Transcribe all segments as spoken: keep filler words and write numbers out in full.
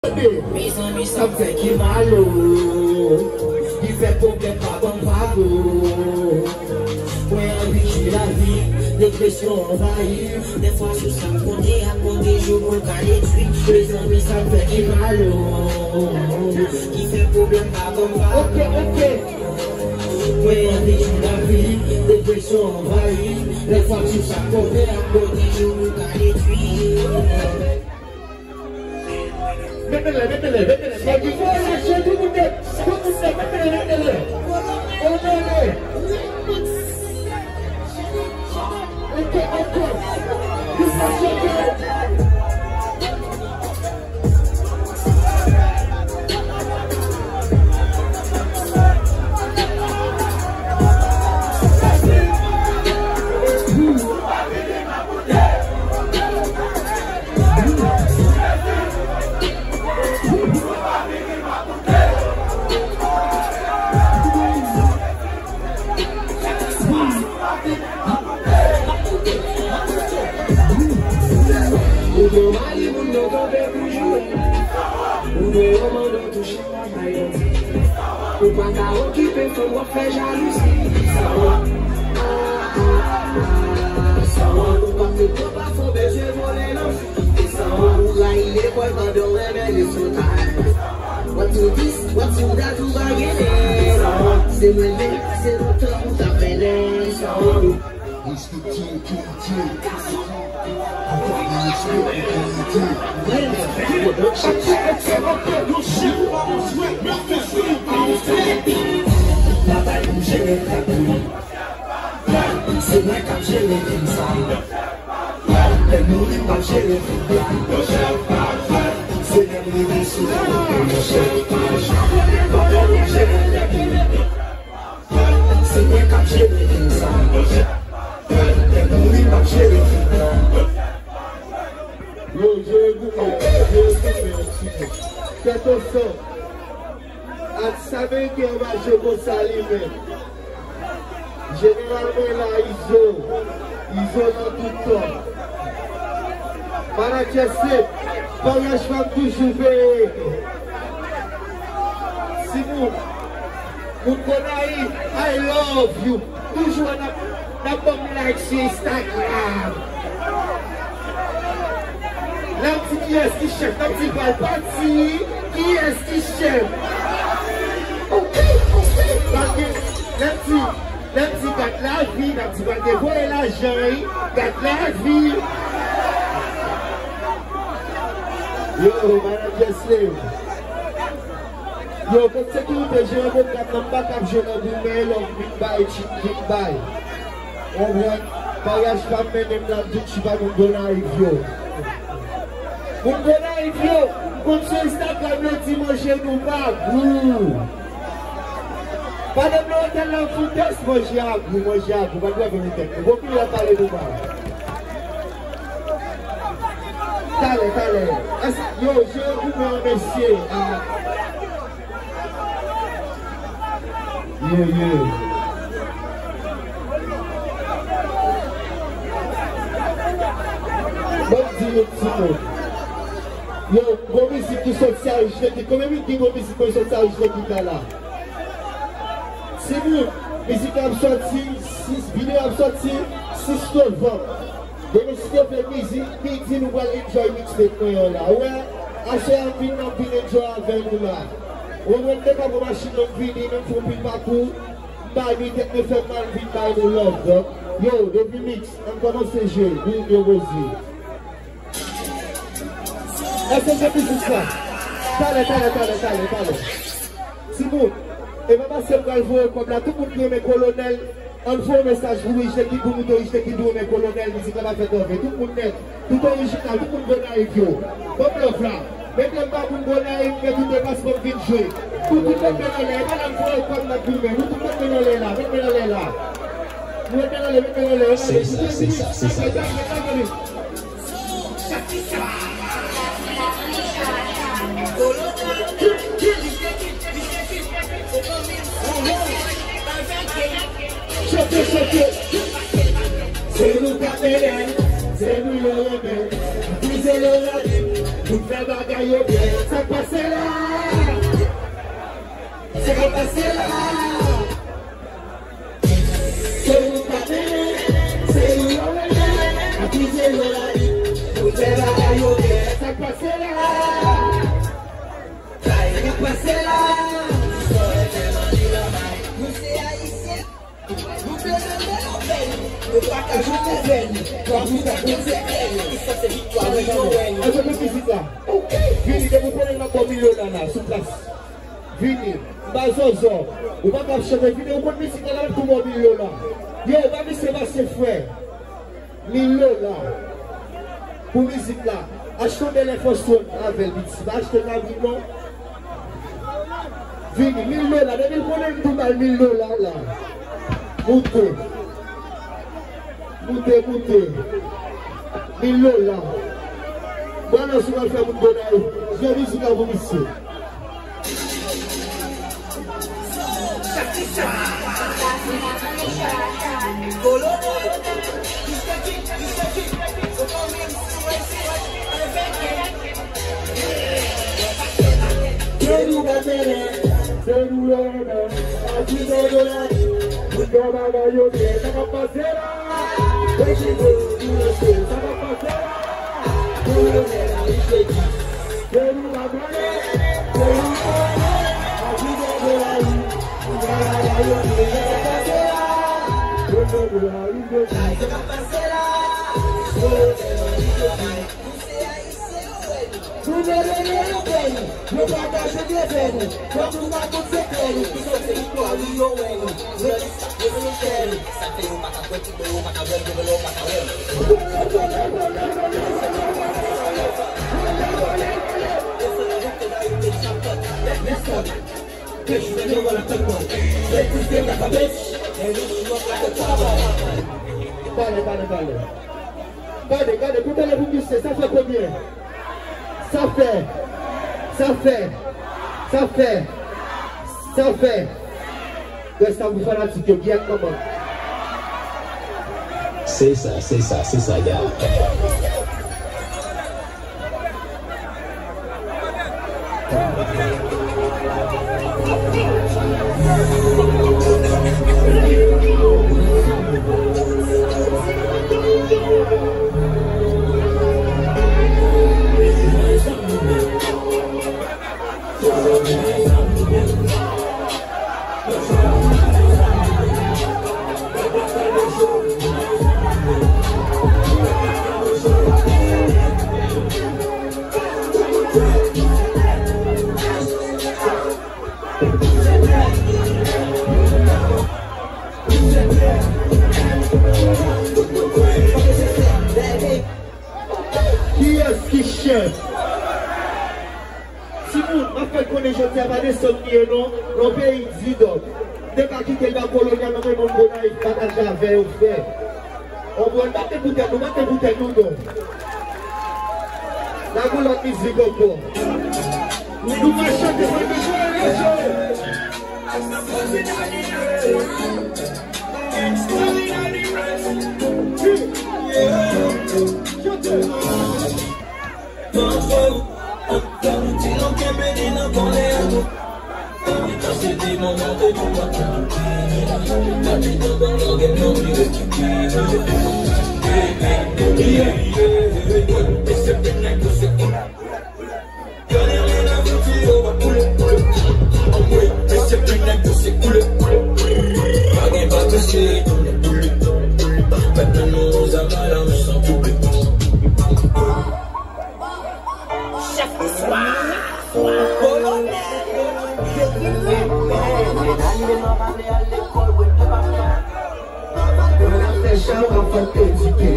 Mezanmi, sa m fè ki mal, o, ki fè pwoblèm pa ban m vago. Mwen anvi jwi lavi, depresyon anvayi. Dèfwa sou sa m konte, ap konte jou pou l ka detwi. Mezanmi, sa m fè ki mal, o, ki fè pwoblèm pa ban m vago. Ok, ok. Mwen anvi jwi lavi, depresyon anvayi. Dèfwa sou sa m konte, ap konte jou pou l ka detwi. Mete lè, mete lè, mete lè. Mete lè, mete lè, mete lè. Onore. Oke, oke. Respect, respect. Ou gen mari moun nan kanpe pou jwe. Ou gen yon manno touche. Ou pa ka okipe fanm w ap fè jalouzi. Sa w ap, ah, ah, ah, sa w ap, ou pa fè twòp afè w bezwen vole nan fi. Sa w ap, ou rayi lekòl pandan w renmen resotay. What you this, what you that, ou pa gen lè. Sa w ap, se mwen menm, se lontan ou t ap mennen. Sa w ap. Bagay pou jere krak pou li. Se mwen k ap jere fim sa. Lè m mouri, m ap jere fim la. Se lè m rive sou la, monchè. Se mwen k ap jere fim sa. Lè m mouri, m ap jere fim la. Yo, jere goumen, jere goumen yon ti kou. Tèt ansanm. Atis ameriken an mache konsa li menm. Jeneral mwen la, Izo. Izo nan tout tan. Manadjè Slim, paryaj pa m toujou peye. Timoun, moun Gonayiv, I love you. Toujou n ap, n ap ban m like sou Instagram. N ap di kiyès ki chèf, n ap di bal pati, kiyès ki chèf. Paske n ap di, n ap di gad lavi, n ap di bal te voye lajan, wi, gad lavi. Yo, manadjè Slim. Yo, kot sekirite, jere pwogram nan, m pa kab jwe nan goumen, lòm vin bay, chik vin bay. Ou konprann? Paryaj pa m mennen m la, m tout chita moun Gonayiv yo. Moun Gonayiv yo, m konn sou Instagram yo di manje nou pa gou. Pandan m nan otèl la, m fout tès manje a gou, manje a gou, pa dwe vin tèt. Bon, pi w ap pale nou pa. Talè, talè. Èske, yo, jere goumen an, mesye. Ah. Ye, ye. Ban m di nou ti mo. Yo, gon mizik ki soti Arich Lekit. Konbyen moun ki gon mizik ki soti Arich Lekit la la? Timoun, mizik la ap soti sis, videyo ap soti sis novanm. Demen si Dye vle, midi, midi nou pral enjoy mixtape mwen an la. Ou wè, aswè a m vin, m ap vin enjoy avè nou la. Ou wè, m te ka pran machin nan, m vini, men m fè yon pil pakou, m bay nou tèt, men fè m mal, m vin bay nou love, dòk. Yo, depi mix, ann kòmanse jwe, boum, yo poze. Èske m te di sa? Talè, talè, talè, talè, talè. Timoun, e pa paske m pral voye kòb la, tout moun ki renmen Kolonèl, ann voye mesaj pou Rich Lekit, pou montre Rich Lekit nou renmen Kolonèl, mizik la pa fèt anven. Tout moun nèt, tout orijinal, tout moun Gonayiv yo. Ban m love la. Mete m ba moun Gonayiv, men tout deplasman m vin jwe. Pou tout met men anlè, e pa la m voye kòb la goumen. Nou tout met men anlè la, met men anlè la. Nou met men anlè, met men anlè. Se sa, se sa, se sa. Chante, chante. Se nou k ap mennen, se nou yo renmen. Anpil se le radip. Pou fè bagay yo byen, sa k pase la? Sa k pase la? Se nou k ap mennen, se nou yo mennen. Akize yo lavi, pou fè bagay yo byen, sa k pase la? Sa k pase la? Nou se Ayisyen. Nou te rele yo vèni, yo pa ka jwenn vèni. Kwa mwen ta konn se vèni, ki sa se viktwa nou yo vèni. Ann fè tout mizik la. Vini, depi w konnen n ap ba w mil dola la, sou plas. Vini, m pa zòzò. Ou pa ka ap chante, vini, ou konn mizik la, n ap tou ba w mil dola. Yo, ba misye pase frè. Mil dola pou mizik la. Achte yon bèl Air Force One avè l, piti. Pa achte kabrit non. Vini, mil dola. Depi l konnen m tou ba l mil dola la. Moute. Moute, moute. Mil dola. Bon, alò, si w al fè moun Gonayiv, jwe mizik la pou misye. Se nou k ap mennen, se nou yo mennen. Akize yo lavi, pou fè bagay yo byen, sa k ap pase la? Rejim yo, nou yo se, sa k ap pase la? Kolonèl Aristote. Se nou k ap mennen, se nou yo mennen. Akize yo lavi, pou fè bagay yo byen, sa k ap pase la? Kolonèl Aristote. Sa k ap pase la? Kolonèl Aristote. Nou se Ayisyen, yo vle nou. Nou vle nou vle nou, yo pa ka jwenn vle nou. Fòk nou pa konn sekrè nou. Ki sa se viktwa nou yo wè nou. Yo di sa, yo se nou fè nou. Sa fè yo pa ka kwè, tout bon yo pa ka wè, yo vle yo pa ka wè. Pale, pale, pale. Gade, gade, pou pale pou misye, sa fè konbyen? Sa fè, sa fè, sa fè, sa fè. Rès la pou fanatik yo, Giyàn manman. Se sa, se sa, se sa, ya. Kiyès ki chèf? Timoun, m ap fè n konnen jodi a pa desanm li ye non. Nan peyi Didòk. M te ka kite l ba kolonyal, nan men moun Gonayiv, pataje avè yo, frè. Konprann, bat men pou tèt nou, bat men pou tèt nou, non. N a gon lòt mizik ankò. Nou va chante, mwen te jwe, jwe. Chante. Chèf pouswa, kolonèl, yo ki renmen. Mwen ap fè chay, w ap fè edike.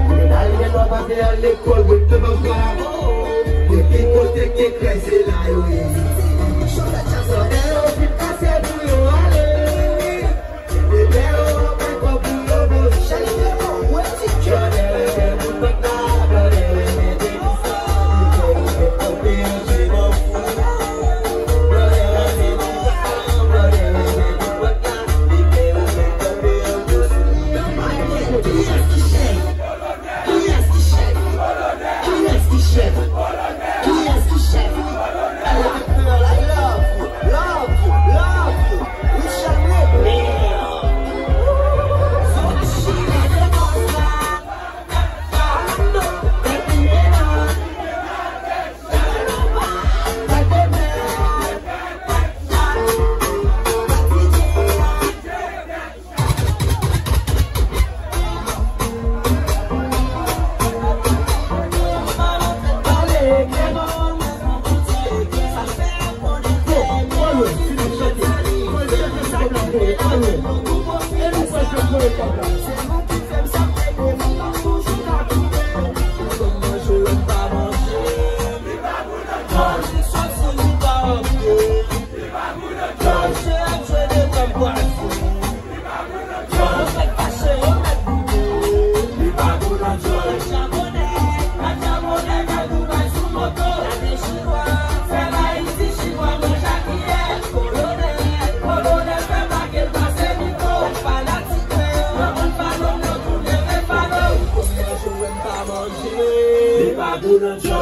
Mwen al gen lòt pa fè al lekòl, mwen te pa fè. Depi kote ke krèy se la yo ye. Sandè yo fin kase pou yo ale. Bebe yo pa kò pou yo bouje. Blòdè renmen moun banda, blòdè renmen depi sa. Li fè yo fè kanpe yo je nan fou. Blòdè renmen moun banda, blòdè renmen moun banda. Kiyès ki chèf? Kiyès ki chèf? Kiyès ki chèf? Se nou ki fè m sa, men m ap toujou ka koute. Kòm manje, lè m pa manje. Li pa pou lòt bò, li sòti, li pa antre. Li pa pou lòt bò, se ap jwe de kòm pwason. Yo fèk fache, yo mèt boude. Li pa pou lòt yo. Macha bonè, macha bonè, kay Dubai sou moto. Gade chinwa, fè Ayiti chinwa, manje a kiyè. Kolonèl, kolonèl, fè pake l pase miko. Fanatik mwen yo, yo konn falo m, yo tou leve falo. Kòm manje, lè m pa manje. Li pa pou lòt yo.